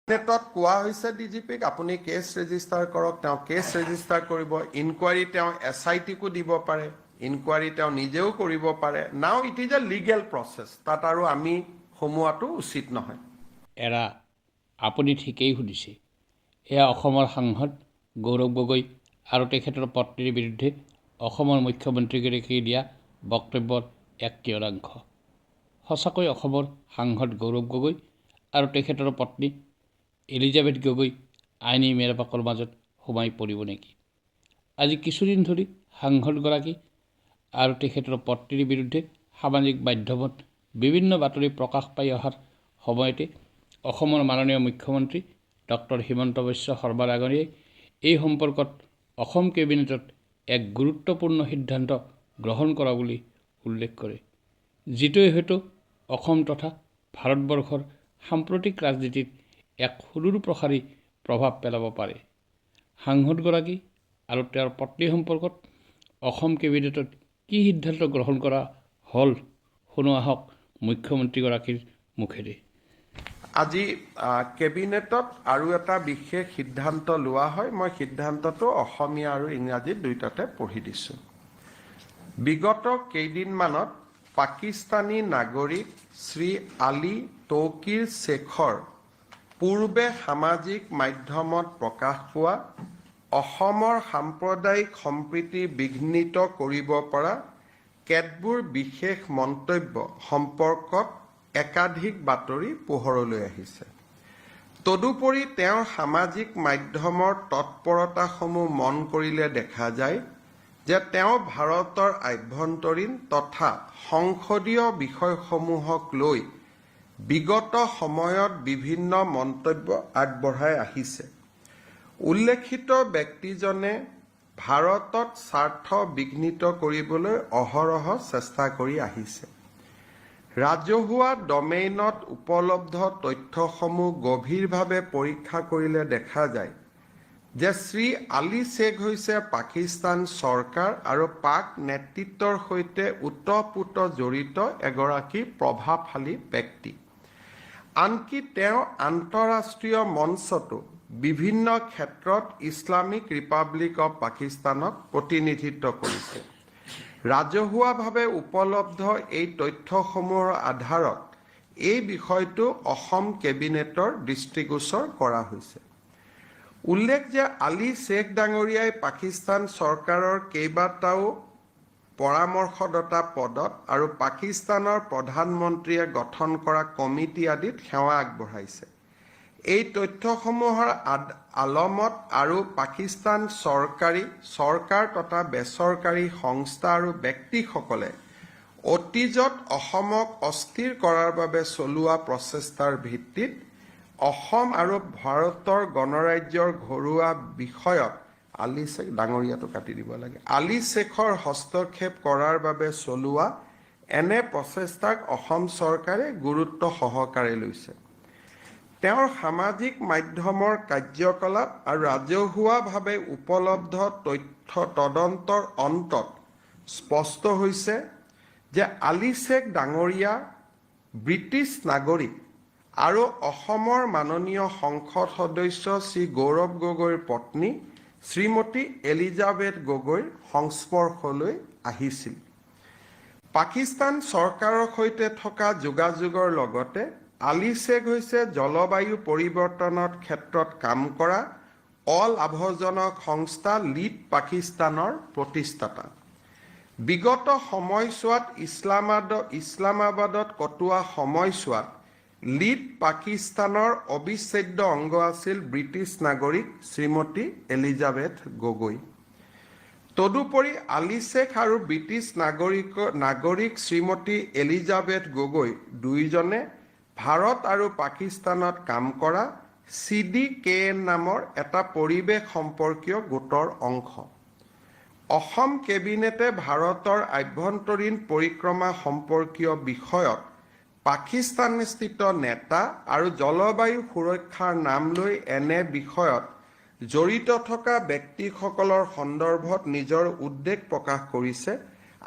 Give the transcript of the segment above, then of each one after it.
কেবিনেটত কোৱা হৈছে ডি জি পিক, আপুনি কেছ ৰেজিষ্টাৰ কৰক। তেওঁ কেছ ৰেজিষ্টাৰ কৰিব। ইনকুৱাৰী তেওঁ এছ I টিকো দিব পাৰে, ইনকুৱাৰী তেওঁ নিজেও কৰিব পাৰে। Now it is a legal process. তাত আৰু আমি সোমোৱাটো উচিত নহয়। এৰা, আপুনি ঠিকেই সুধিছে। এয়া অসমৰ সাংসদ গৌৰৱ গগৈ আৰু তেখেতৰ পত্নীৰ বিৰুদ্ধে অসমৰ মুখ্যমন্ত্ৰীগৰাকীয়ে দিয়া বক্তব্যৰ এক কিয়দাংশ। সঁচাকৈ অসমৰ সাংসদ গৌৰৱ গগৈ আৰু তেখেতৰ পত্নী এলিজাবেথ গগৈ আইনী মেৰপাকৰ মাজত সোমাই পৰিব নেকি? আজি কিছুদিন ধৰি সাংসদগৰাকী আৰু তেখেতৰ পত্নীৰ বিৰুদ্ধে সামাজিক মাধ্যমত বিভিন্ন বাতৰি প্ৰকাশ পাই অহাৰ সময়তে অসমৰ মাননীয় মুখ্যমন্ত্ৰী ডক্টৰ হিমন্ত বিশ্ব শৰ্মা ডাঙৰীয়াই এই সম্পৰ্কত অসম কেবিনেটত এক গুৰুত্বপূৰ্ণ সিদ্ধান্ত গ্ৰহণ কৰা বুলি উল্লেখ কৰে, যিটোৱে হয়তো অসম তথা ভাৰতবৰ্ষৰ সাম্প্ৰতিক ৰাজনীতিত এক সুদূৰপ্ৰসাৰী প্ৰভাৱ পেলাব পাৰে। সাংসদগৰাকী আৰু তেওঁৰ পত্নী সম্পৰ্কত অসম কেবিনেটত কি সিদ্ধান্ত গ্ৰহণ কৰা হ'ল, শুনো আহক মুখ্যমন্ত্ৰীগৰাকীৰ মুখেৰে। আজি কেবিনেটত আৰু এটা বিশেষ সিদ্ধান্ত লোৱা হয়। মই সিদ্ধান্তটো অসমীয়া আৰু ইংৰাজীত দুয়োটাতে পঢ়ি দিছোঁ। বিগত কেইদিনমানত পাকিস্তানী নাগৰিক শ্ৰী আলী তৌকিৰ শ্বেখৰ পূৰ্বে সামাজিক মাধ্যমত প্ৰকাশ পোৱা অসমৰ সাম্প্ৰদায়িক সম্প্ৰীতি বিঘ্নিত কৰিব পৰা কেতবোৰ বিশেষ মন্তব্য সম্পৰ্কত একাধিক বাতৰি পোহৰলৈ আহিছে। তদুপৰি তেওঁৰ সামাজিক মাধ্যমৰ তৎপৰতাসমূহ মন কৰিলে দেখা যায় যে তেওঁ ভাৰতৰ আভ্যন্তৰীণ তথা সংসদীয় বিষয়সমূহক লৈ বিগত সময়ত বিভিন্ন মন্তব্য আগবঢ়াই আহিছে। উল্লেখিত ব্যক্তিজনে ভাৰতত স্বাৰ্থ বিঘ্নিত কৰিবলৈ অহৰহ চেষ্টা কৰি আহিছে। ৰাজহুৱা ডমেইনত উপলব্ধ তথ্যসমূহ গভীৰভাৱে পৰীক্ষা কৰিলে দেখা যায় যে শ্ৰী আলী শ্বেখ হৈছে পাকিস্তান চৰকাৰ আৰু পাক নেতৃত্বৰ সৈতে ওতঃপ্ৰোত জড়িত এগৰাকী প্ৰভাৱশালী ব্যক্তি। আনকি তেওঁ আন্তঃৰাষ্ট্ৰীয় মঞ্চতো বিভিন্ন ক্ষেত্ৰত ইছলামিক ৰিপাব্লিক অৱ পাকিস্তানক প্ৰতিনিধিত্ব কৰিছে। ৰাজহুৱাভাৱে উপলব্ধ এই তথ্যসমূহৰ আধাৰত এই বিষয়টো অসম কেবিনেটৰ দৃষ্টিগোচৰ কৰা হৈছে। উল্লেখ যে আলী শ্বেখ ডাঙৰীয়াই পাকিস্তান চৰকাৰৰ কেইবাটাও পৰামৰ্শদাতা পদত আৰু পাকিস্তানৰ প্ৰধানমন্ত্ৰীয়ে গঠন কৰা কমিটি আদিত সেৱা আগবঢ়াইছে। এই তথ্যসমূহৰ আলমত আৰু পাকিস্তান চৰকাৰ তথা বেচৰকাৰী সংস্থা আৰু ব্যক্তিসকলে অতীজত অসমক অস্থিৰ কৰাৰ বাবে চলোৱা প্ৰচেষ্টাৰ ভিত্তিত অসম আৰু ভাৰতৰ গণৰাজ্যৰ ঘৰুৱা বিষয়ত আলী শ্বেখ ডাঙৰীয়াটো কাটি দিব লাগে, আলী শ্বেখৰ হস্তক্ষেপ কৰাৰ বাবে চলোৱা এনে প্ৰচেষ্টাক অসম চৰকাৰে গুৰুত্ব সহকাৰে লৈছে। তেওঁৰ সামাজিক মাধ্যমৰ কাৰ্যকলাপ আৰু ৰাজহুৱাভাৱে উপলব্ধ তথ্য তদন্তৰ অন্তত স্পষ্ট হৈছে যে আলী শ্বেখ ডাঙৰীয়া ব্ৰিটিছ নাগৰিক আৰু অসমৰ মাননীয় সংসদ সদস্য শ্ৰী গৌৰৱ গগৈৰ পত্নী শ্ৰীমতী এলিজাবেথ গগৈৰ সংস্পৰ্শলৈ আহিছিল। পাকিস্তান চৰকাৰৰ সৈতে থকা যোগাযোগৰ লগতে আলী শ্বেখ হৈছে জলবায়ু পৰিৱৰ্তনৰ ক্ষেত্ৰত কাম কৰা অলাভজনক সংস্থা লিড পাকিস্তানৰ প্ৰতিষ্ঠাতা। বিগত সময়ছোৱাত ইছলামাবাদত কটোৱা সময়ছোৱাত লিড পাকিস্তানৰ অবিচ্ছেদ্য অংগ আছিল ব্ৰিটিছ নাগৰিক শ্ৰীমতী এলিজাবেথ গগৈ। তদুপৰি আলী শ্বেখ আৰু ব্ৰিটিছ নাগৰিক শ্ৰীমতী এলিজাবেথ গগৈ দুয়োজনে ভাৰত আৰু পাকিস্তানত কাম কৰা চি ডি কে এন নামৰ এটা পৰিৱেশ সম্পৰ্কীয় গোটৰ অংশ। অসম কেবিনেটে ভাৰতৰ আভ্যন্তৰীণ পৰিক্ৰমা সম্পৰ্কীয় বিষয়ত পাকিস্তানস্থিত নেতা আৰু জলবায়ু সুৰক্ষাৰ নাম লৈ এনে বিষয়ত জড়িত থকা ব্যক্তিসকলৰ সন্দৰ্ভত নিজৰ উদ্বেগ প্ৰকাশ কৰিছে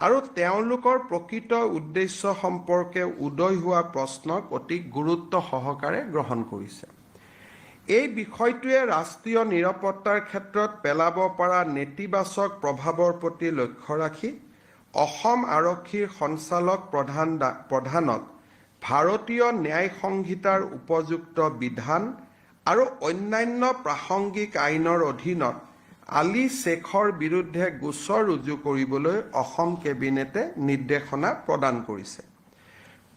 আৰু তেওঁলোকৰ প্ৰকৃত উদ্দেশ্য সম্পৰ্কে উদয় হোৱা প্ৰশ্নক অতি গুৰুত্ব সহকাৰে গ্ৰহণ কৰিছে। এই বিষয়টোৱে ৰাষ্ট্ৰীয় নিৰাপত্তাৰ ক্ষেত্ৰত পেলাব পৰা নেতিবাচক প্ৰভাৱৰ প্ৰতি লক্ষ্য ৰাখি অসম আৰক্ষীৰ সঞ্চালক প্ৰধানক ভাৰতীয় ন্যায় সংহিতাৰ উপযুক্ত বিধান আৰু অন্যান্য প্ৰাসংগিক আইনৰ অধীনত আলী শ্বেখৰ বিৰুদ্ধে গোচৰ ৰুজু কৰিবলৈ অসম কেবিনেটে নিৰ্দেশনা প্ৰদান কৰিছে।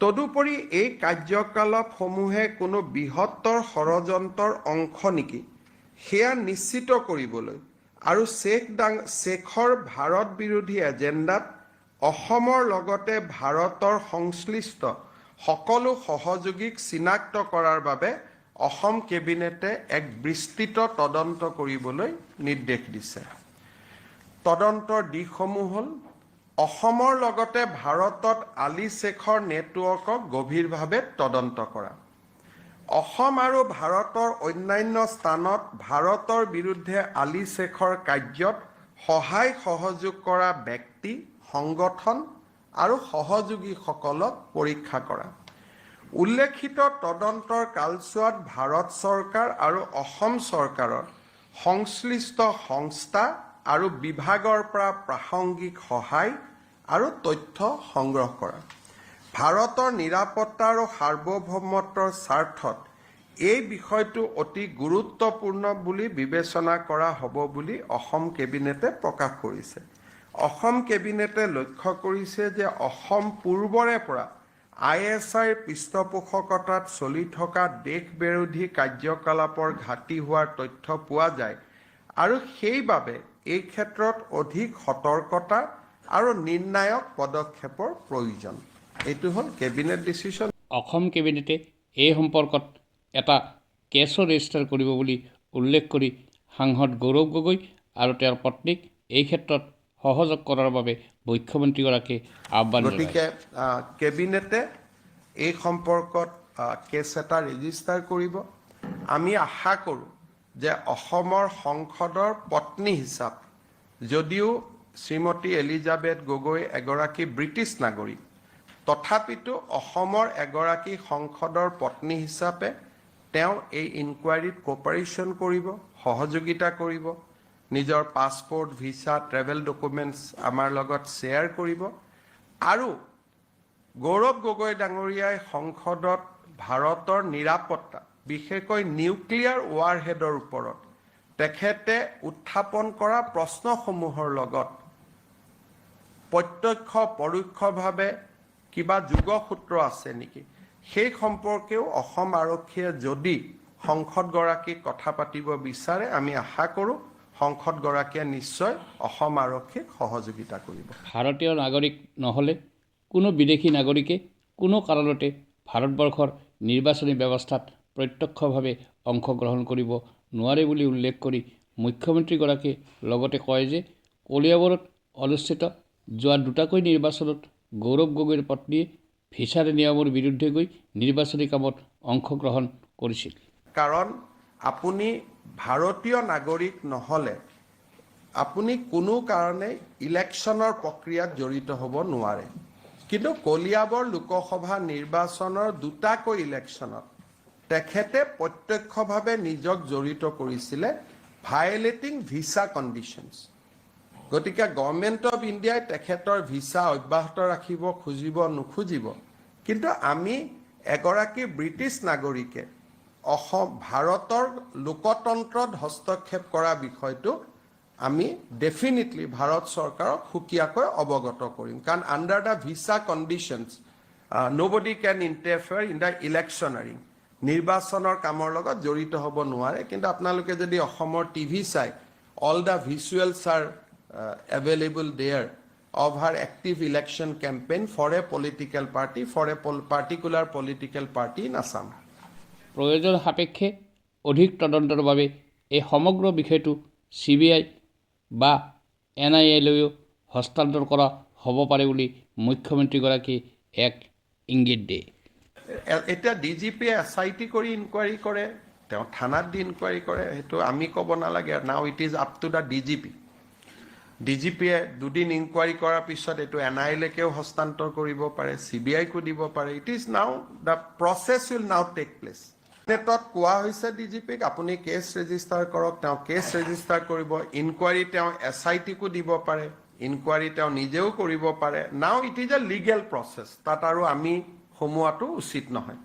তদুপৰি এই কাৰ্যকলাপসমূহে কোনো বৃহত্তৰ ষড়যন্ত্ৰৰ অংশ নেকি সেয়া নিশ্চিত কৰিবলৈ আৰু শ্বেখৰ ভাৰত বিৰোধী এজেণ্ডাত অসমৰ লগতে ভাৰতৰ সংশ্লিষ্ট সকলো সহযোগীক চিনাক্ত কৰাৰ বাবে অসম কেবিনেটে এক বিস্তৃত তদন্ত কৰিবলৈ নিৰ্দেশ দিছে। তদন্তৰ দিশসমূহ হ'ল অসমৰ লগতে ভাৰতত আলী শ্বেখৰ নেটৱৰ্কক গভীৰভাৱে তদন্ত কৰা, অসম আৰু ভাৰতৰ অন্যান্য স্থানত ভাৰতৰ বিৰুদ্ধে আলী শ্বেখৰ কাৰ্যত সহায় সহযোগ কৰা ব্যক্তি, সংগঠন আৰু সহযোগীসকলক পৰীক্ষা কৰা। উল্লেখিত তদন্তৰ কালছোৱাত ভাৰত চৰকাৰ আৰু অসম চৰকাৰৰ সংশ্লিষ্ট সংস্থা আৰু বিভাগৰ পৰা প্ৰাসংগিক সহায় আৰু তথ্য সংগ্ৰহ কৰা। ভাৰতৰ নিৰাপত্তা আৰু সাৰ্বভৌমত্বৰ স্বাৰ্থত এই বিষয়টো অতি গুৰুত্বপূৰ্ণ বুলি বিবেচনা কৰা হ'ব বুলি অসম কেবিনেটে প্ৰকাশ কৰিছে। অসম কেবিনেটে লক্ষ্য কৰিছে যে অসম পূৰ্বৰে পৰা আইএছআইৰ পৃষ্ঠপোষকতাত চলি থকা দেশ বিৰোধী কাৰ্যকলাপৰ ঘাটি হোৱাৰ তথ্য পোৱা যায় আৰু সেইবাবে এই ক্ষেত্ৰত অধিক সতৰ্কতা আৰু নিৰ্ণায়ক পদক্ষেপৰ প্ৰয়োজন। এইটো হ'ল কেবিনেট ডিচিশ্যন। অসম কেবিনেটে এই সম্পৰ্কত এটা কেছো ৰেজিষ্টাৰ কৰিব বুলি উল্লেখ কৰি সাংসদ গৌৰৱ গগৈ আৰু তেওঁৰ পত্নীক এই ক্ষেত্ৰত সহযোগ কৰাৰ বাবে মুখ্যমন্ত্ৰীগৰাকীয়ে আহ্বান জনায়। গতিকে কেবিনেটে এই সম্পৰ্কত কেছ এটা ৰেজিষ্টাৰ কৰিব। আমি আশা কৰোঁ যে অসমৰ সংসদৰ পত্নী হিচাপে, যদিও শ্ৰীমতী এলিজাবেথ গগৈ এগৰাকী ব্ৰিটিছ নাগৰিক, তথাপিতো অসমৰ এগৰাকী সংসদৰ পত্নী হিচাপে তেওঁ এই ইনকুৱাৰীত কোপাৰেশ্যন কৰিব, সহযোগিতা কৰিব, নিজৰ পাছপৰ্ট, ভিছা, ট্ৰেভেল ডকুমেণ্টছ আমাৰ লগত শ্বেয়াৰ কৰিব আৰু গৌৰৱ গগৈ ডাঙৰীয়াই সংসদত ভাৰতৰ নিৰাপত্তা, বিশেষকৈ নিউক্লিয়াৰ ৱাৰহেডৰ ওপৰত তেখেতে উত্থাপন কৰা প্ৰশ্নসমূহৰ লগত প্ৰত্যক্ষ পৰোক্ষভাৱে কিবা যোগসূত্ৰ আছে নেকি, সেই সম্পৰ্কেও অসম আৰক্ষীয়ে যদি সংসদগৰাকীক কথা পাতিব বিচাৰে, আমি আশা কৰোঁ সংসদগৰাকীয়ে নিশ্চয় অসম আৰক্ষীক সহযোগিতা কৰিব। ভাৰতীয় নাগৰিক নহ'লে কোনো বিদেশী নাগৰিকে কোনো কাৰণতে ভাৰতবৰ্ষৰ নিৰ্বাচনী ব্যৱস্থাত প্ৰত্যক্ষভাৱে অংশগ্ৰহণ কৰিব নোৱাৰে বুলি উল্লেখ কৰি মুখ্যমন্ত্ৰীগৰাকীয়ে লগতে কয় যে কলিয়াবৰত অনুষ্ঠিত যোৱা দুটাকৈ নিৰ্বাচনত গৌৰৱ গগৈৰ পত্নীয়ে ভিছাৰ নিয়মৰ বিৰুদ্ধে গৈ নিৰ্বাচনী কামত অংশগ্ৰহণ কৰিছিল। কাৰণ আপুনি ভাৰতীয় নাগৰিক নহ'লে আপুনি কোনো কাৰণে ইলেকশ্যনৰ প্ৰক্ৰিয়াত জড়িত হ'ব নোৱাৰে। কিন্তু কলিয়াবৰ লোকসভা নিৰ্বাচনৰ দুটাকৈ ইলেকশ্যনত তেখেতে প্ৰত্যক্ষভাৱে নিজক জড়িত কৰিছিলে, ভায়লেটিং ভিছা কণ্ডিশ্যনছ। গতিকে গভৰ্ণমেণ্ট অফ ইণ্ডিয়াই তেখেতৰ ভিছা অব্যাহত ৰাখিব খুজিব নুখুজিব, কিন্তু আমি এগৰাকী ব্ৰিটিছ নাগৰিকে ভাৰতৰ লোকতন্ত্ৰত হস্তক্ষেপ কৰা বিষয়টো আমি ডেফিনেটলি ভাৰত চৰকাৰক সুকীয়াকৈ অৱগত কৰিম। কাৰণ under the visa conditions, nobody can interfere in the electioneering. নিৰ্বাচনৰ কামৰ লগত জড়িত হ'ব নোৱাৰে। কিন্তু আপোনালোকে যদি অসমৰ টিভি চাই, all the visuals are available there of her active election campaign for a political party, for a particular political party in Assam. প্ৰয়োজন সাপেক্ষে অধিক তদন্তৰ বাবে এই সমগ্ৰ বিষয়টো চিবিআই বা এনআইএলৈও হস্তান্তৰ কৰা হ'ব পাৰে বুলি মুখ্যমন্ত্ৰীগৰাকীয়ে এক ইংগিত দিয়ে। এতিয়া ডিজিপিয়ে এছআইটি কৰি ইনকুৱাৰী কৰে, তেওঁ থানাত দি ইনকুৱাৰী কৰে, সেইটো আমি ক'ব নালাগে। Now it is up to the DGP. ডিজিপিয়ে দুদিন ইনকুৱাৰী কৰাৰ পিছত এইটো এনআইএলৈকেও হস্তান্তৰ কৰিব পাৰে, চিবিআইকো দিব পাৰে। It is now, the process will now take place. নেটত কোৱা হৈছে ডিজিপিক, আপুনি কেছ ৰেজিষ্টাৰ কৰক। তেওঁ কেছ ৰেজিষ্টাৰ কৰিব, ইনকুৱাৰী তেওঁ এছ I টিকো দিব পাৰে, ইনকুৱাৰী তেওঁ নিজেও কৰিব পাৰে। Now it is a legal process. তাত আৰু আমি সোমোৱাটো উচিত নহয়।